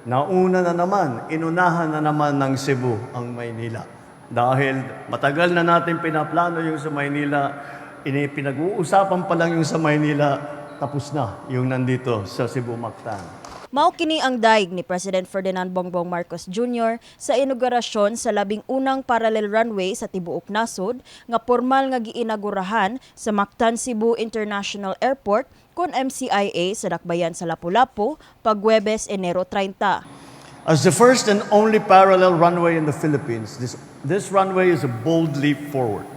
Nauna na naman, inunahan na naman ng Cebu ang Maynila. Dahil matagal na natin pinaplano yung sa Maynila, pinag-uusapan pa lang yung sa Maynila, tapos na yung nandito sa Cebu Mactan. Mao kini ang daig ni President Ferdinand Bongbong Marcos Jr. sa inaugurasyon sa 11 parallel runway sa tibuok nasod nga pormal nga giinagurahan sa Mactan Cebu International Airport kon MCIA sa dakbayan sa Lapu-Lapu pag Huwebes, Enero 30. As the first and only parallel runway in the Philippines, this runway is a bold leap forward.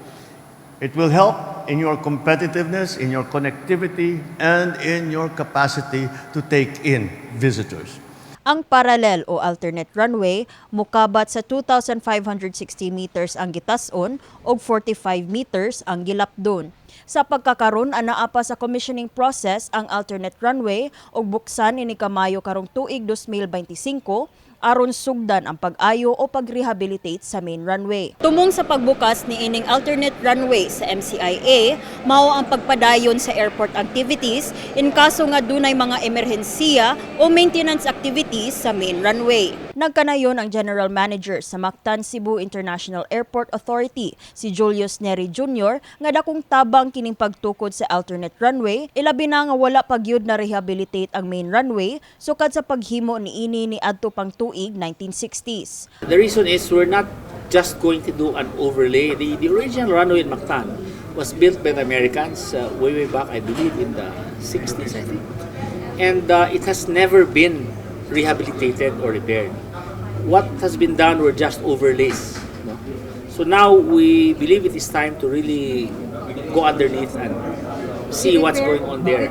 It will help in your competitiveness, in your connectivity, and in your capacity to take in visitors. Ang parallel o alternate runway mukabat sa 2,560 meters ang gitas-on ug 45 meters ang gilapdon. Sa pagkakaron, anaa pa sa commissioning process ang alternate runway ug buksan ini kamayo karong tuig 2025 aron sugdan ang pag-ayo o pag-rehabilitate sa main runway. Tumong sa pagbukas ni ining alternate runway sa MCIA, mao ang pagpadayon sa airport activities in kaso nga dunay mga emerhensiya o maintenance activities sa main runway. Nagkanayon ang General Manager sa Mactan Cebu International Airport Authority, si Julius Neri Jr., nga dakong tabang kining pagtukod sa alternate runway, ilabi na nga wala pa gyud na rehabilitate ang main runway sukad sa paghimo niini ni adto pang tuig 1960s. The reason is we're not just going to do an overlay. The original runway in Mactan was built by the Americans way, way back, I believe, in the 60s, I think. And it has never been rehabilitated or repaired. What has been done were just overlays. No? So now we believe it is time to really go underneath and see what's going on there.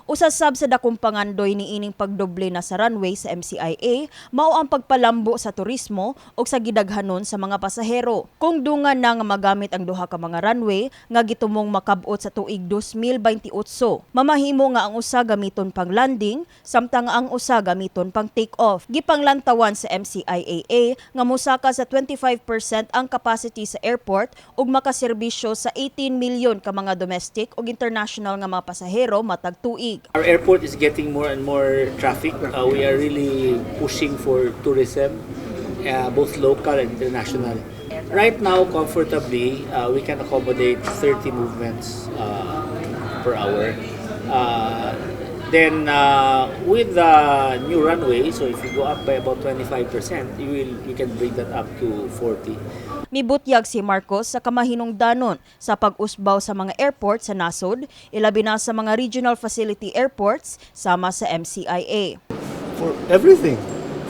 Usa sab sa dakong pangandoy ni ining pagdoble na sa runway sa MCIA mao ang pagpalambo sa turismo ug sa gidaghanon sa mga pasahero. Kung dungan na nga magamit ang duha ka mga runway nga gitumong makab-ot sa tuig 2028, mamahimo nga ang usa gamiton pang landing samtang ang usa gamiton pang take off. Gipanglantawan sa MCIAA nga mosaka sa 25% ang capacity sa airport ug makaserbisyo sa 18 milyon ka mga domestic ug international nga mga pasahero matag tuig. Our airport is getting more and more traffic. We are really pushing for tourism, both local and international. Right now, comfortably, we can accommodate 30 movements per hour. Then with the new runway, so if you go up by about 25%, you can bring that up to 40. Mibutyag si Marcos sa kamahinungdanon sa pag-usbaw sa mga airport sa nasod, ilabi na sa mga regional facility airports sama sa MCIA. For everything,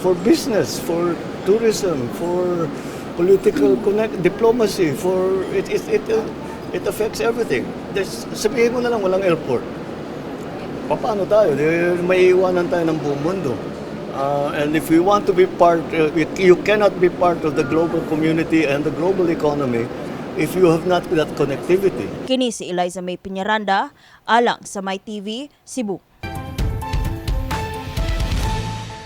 for business, for tourism, for political connect, diplomacy, for it it it it affects everything. Sabihin mo na lang walang airport. Paano tayo? Di, maiiwanan tayo ng buong mundo. And if we want to be part, you cannot be part of the global community and the global economy if you have not that connectivity. Kini si Eliza May Piñaranda, alang sa My TV, Cebu.